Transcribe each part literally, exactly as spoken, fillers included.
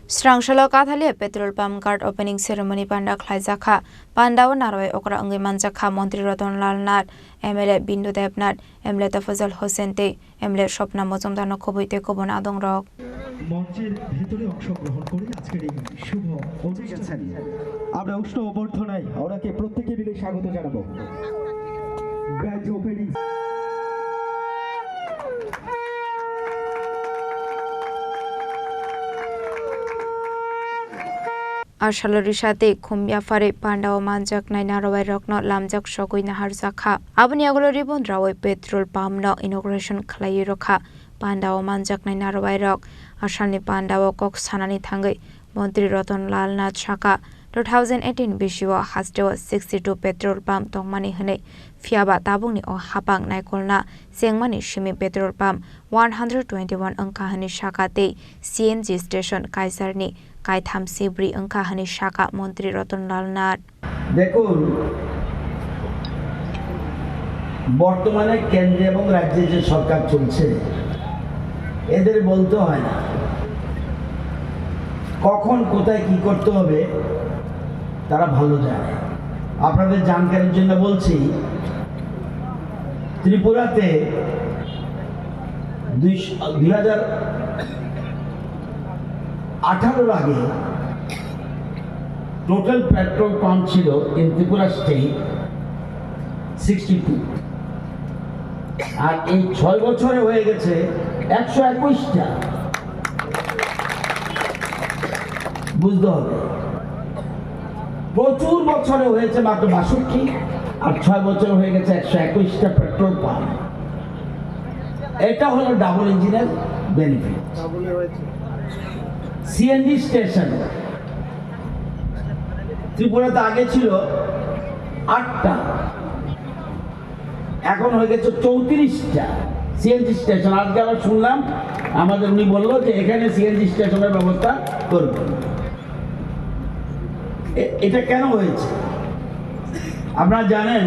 Srangsalo Kathalia petrol pump guard opening ceremony panda khlaijakha. Pandao narwai okra wngwi manjakha Montri Ratan Lal Nath, M L A Bindu Debnath, M L A Tafazal Hossain tei M L A Swapna Mojumdar no khobwi tei kubun adongrok. মঞ্চের ভেতরে অংশগ্রহণ করে আজকের এই শুভ অনুষ্ঠান। আমরা উষ্ণ অভ্যর্থনায় ওনাকে প্রত্যেকে মিলে স্বাগত জানাবো। Grand opening। Asalo risa tei khum yaphari pandao manjaknai narwai rokno lamjak sogwi naharjakha. Aboni yagulo ribon rawi petrol pump no inauguration khlaiwi rwkha. Pandao manjaknai narwai rok asalni pandao kok sanani thangwi Montri Ratan Lal Nath saka, two thousand eighteen bisio hasteo sixty two petrol pump tongmani hwnwi, phiyaba tabukni o hapang naikolna chengmani simi petrol pump one hundred twenty one wngkha hwnwi saka tei C N G station kaijarni kaitham sibri wngkha hwnwi saka Montri Ratan Lal Nath. দেখুন, বর্তমানে কেন্দ্রে এবং রাজ্যে যে সরকার চলছে, এদের বলতে হয় না, কখন কোথায় কি করতে হবে তারা ভালো জানে। আপনাদের জানকারির জন্য বলছি, ত্রিপুরাতে দুই, দুই হাজার আঠারোর আগে টোটাল পেট্রোল পাম্প ছিল in Tripura state sixty two, আর এই ছয় বছরে হয়ে গেছে একশো একুশটা। বুঝতে হবে, প্রচুর বছরে হয়েছে মাত্র বাষট্টি, আর ছয় বছরে হয়ে গেছে একশো একুশটা পেট্রোল পাম্প। এটা হলো ডাবল ইঞ্জিনের বেনিফিট। সিএনজি স্টেশন ত্রিপুরাতে আগে ছিল আটটা, এখন হয়ে গেছে চৌত্রিশটা সিএনজি স্টেশন। আজকে আবার শুনলাম, আমাদের উনি বললো যে এখানে সিএনজি স্টেশনের ব্যবস্থা করবেন। এ-, এটা কেন হয়েছে? আপনারা জানেন,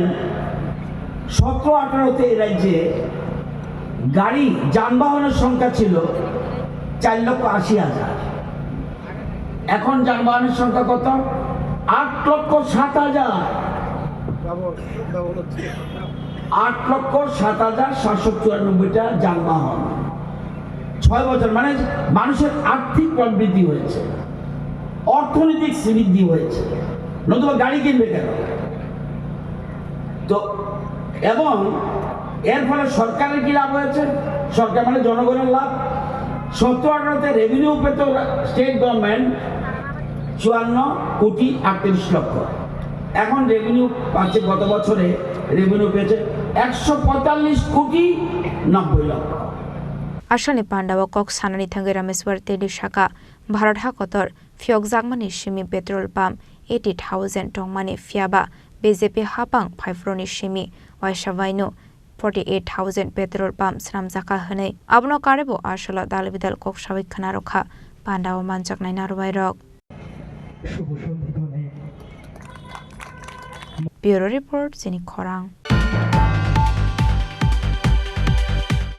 সতেরো আঠারোতে এই রাজ্যে গাড়ি, যানবাহনের সংখ্যা ছিল চার লক্ষ আশি হাজার। এখন যানবাহনের সংখ্যা কত? আট লক্ষ সাত হাজার। আট লক্ষ সাত হাজার সাতশো চুরানব্বইটা যানবাহন। ছয় বছর, মানে, মানুষের আর্থিক প্রবৃদ্ধি হয়েছে, অর্থনৈতিক শ্রীবৃদ্ধি হয়েছে, নতুবা গাড়ি কিনবে কেন? তো, এবং এর ফলে সরকারের কি লাভ হয়েছে? সরকার মানে জনগণের লাভ। সতেরো আঠারোতে রেভিনিউ পেত স্টেট গভর্নমেন্ট চুয়ান্ন কোটি আটত্রিশ লক্ষ, এখন রেভিনিউ পাচ্ছে, গত বছরে রেভিনিউ পেয়েছে একশো পঁয়তাল্লিশ কোটি নব্বই লক্ষ। Asalni pandao kok sanani thangwi Rameswar Teli saka, Bharat hakotor phiyokjakmani simi petrol pump eighty thousand tongmani, phiyaba B J P hapang phaiphuruni simi waisa baino forty eight thousand petrol pump swnamjakha hwnwi. Abono karwibo asalo dalbidal kok sawi khwnarwkha, pandao manjaknai narwai rok. Bureau Report, Chini Khorang.